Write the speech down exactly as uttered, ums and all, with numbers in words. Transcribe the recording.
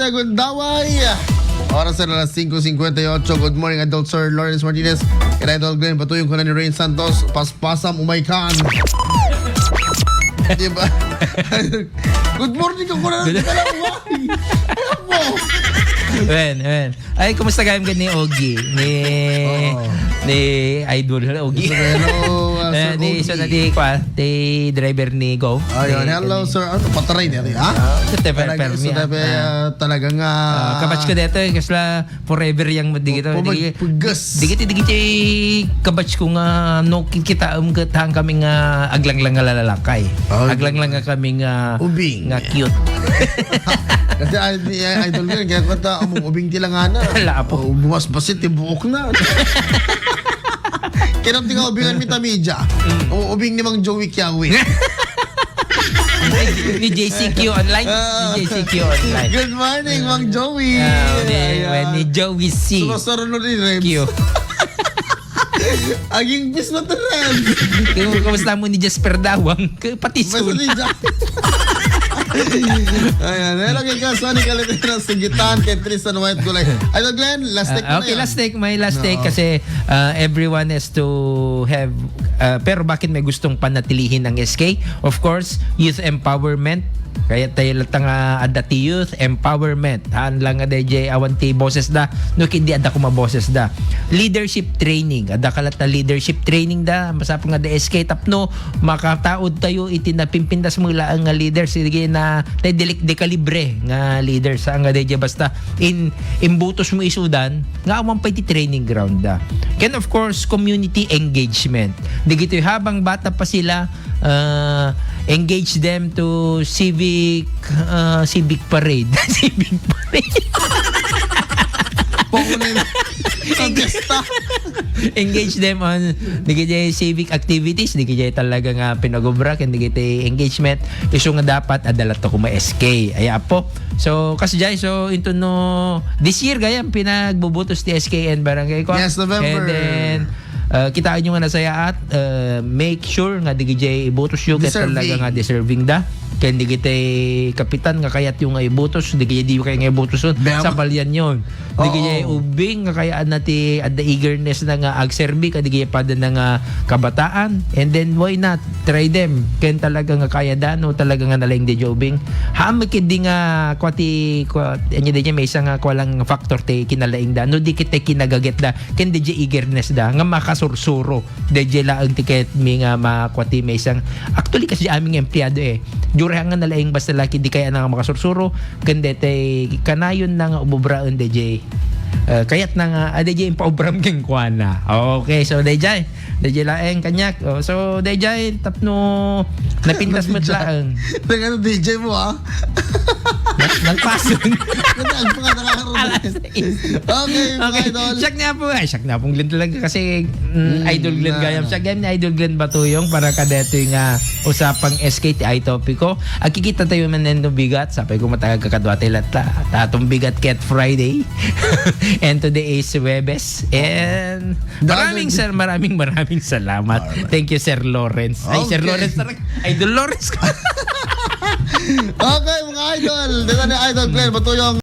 Gundaway. Oras na alas singko singkwenta y ocho. Good morning, Idol Sir Lawrence Martinez. Ken Idol Glenn Batuyong, kuna ni Rain Santos, paspasam, umay kan. Di ba? Good morning ka, kuna na, di ka lang, why? Ano mo? Wen, wen. Ay, kumusta kayo ni Ogie? Ni, Oo. Ni Idol Ogie. Hello, uh, Eh, Sir ni, Ogie. So, na di, kwa, di driver ni Go. Ayun, Ni, hello, ni, Sir. Ano, pataray niya, ha? Ah, sa T V Talaga, Permi, sa ah. T V, Ah. ah, talaga nga. Ah, kabatch ko dito, eh, kasla forever yang mo, di kita, Pumag-, di, pugas. Di kita, di kita, kabatch ko nga, no, kita, um, katang kami nga, aglang lang nga lalakay. Ah, Aglang lang nga kami nga, Ubing. Nga cute. Kasi ay, di, ay, idol ko yun. Kaya kung ta, among ubing ti langana. Ala, apo. Oh, buwas basit, ti buok na. Kinam ti kaubingan mi ta media. Mm. O, ubing ni Mang Joey Kiawi. Ni, ni J C Q Online. Ah. Ni J C Q Online. Good morning, Mang Joey. Ah, ni, Ayan. Ni Joey C. Sumasaro na ni Rebs. Q. Aging bis na to, Rebs. Kung kumusta mo ni Jasper Dawang? Kaya pati Basta Sun. ni Jack. Ayan, hello kay Kasani Kaliteras, Sigitan, kay Tristan White Gulay. Idol Glenn, last take Ah, mo na okay, yan. Last take. My last take Oo. kasi, uh, everyone has to have, uh, pero bakit may gustong panatilihin ang S K? Of course, youth empowerment. Kaya tayo lang nga adda ti youth empowerment. Haan lang nga D J awan ti boses da. No, kindi adda kuma boses da. Leadership training. Adda ka latta leadership training da. Masapul nga da S K tapno makataud tayo iti napimpintas mo laeng nga leader. Sige na, tay dilik de kalibre nga leader. Saan nga D J basta in, imbutos mo isudan, nga awan pa iti training ground da. Ken of course, community engagement. Digitoy habang bata pa sila, uh, engage them to civic, uh, civic parade. Civic parade. Pakunin. Sa piyesta. Engage them on, digiti civic activities, digiti talaga nga pinagubra, ken digiti engagement, isu nga dapat adala to kuma S K. Ay, apo. So, kas jay, so, into no, this year, gayam, pinagbubutos ti S K N barangay ko. Yes, November. And then, uh, kitaan nyo nga nasayaat, uh, make sure nga digiti ibutos yo, ket Deserving. talaga nga deserving da. Ken digiti kapitan nga kayat yo nga ibutos, digiti di kayo nga ibutos, Bem. sabalian yon. Digiti Oo. ubing nga kayat na ti adda eagerness na nga agserbi, kadigiti pada na nga kabataan. And then, why not? Try them. Ken talaga nga kaya da, no? Talaga nga nalaing di ubing. Haan, kidi nga, kwa ti, kwa, anya di may isa nga kwa lang factor ti kinalaing da. No, di kita kinagaget da. Ken di eagerness da. Nga makasursuro. Dayjay laeng ti kayat mi nga makuati maysang, actually, kasi aming empleyado, eh. Jure nga nalaing basta laki di kaya na nga makasursuro, ken detay kanayon na nga ububraen dayjay. Eh, kayat na nga, ah, dayjay impaubram kenkuana. Okay, so dayjay. Dayjay laeng kaniak. Oh, so dayjay tapno napintas met laeng. Nag-ano, D J mo, ah? Nag-, nagpason. Nag-, nagpakatakaroon. Alas sais. Okay, mga Okay. idol. Siak ni Apo, ay, siak ni Apong Glenn talaga kasi, mm, Mm, Idol Glenn na, gayam. na. Siak gayam ni Idol Glenn Batuyong para kadetoy nga usapang S K T I topiko. Agkikita tayo man no bigat, sapay ko matagag kakadwa tayo latta. Tatong bigat ket Friday. And today is Huwebes. And Dahil maraming sal-, maraming, maraming salamat. Alright. Thank you, Sir Lawrence. Ay, Sir Okay. Lawrence talaga. Idol Lawrence ko. Okay, mga idol. Dito ni Idol Glenn Batuyong.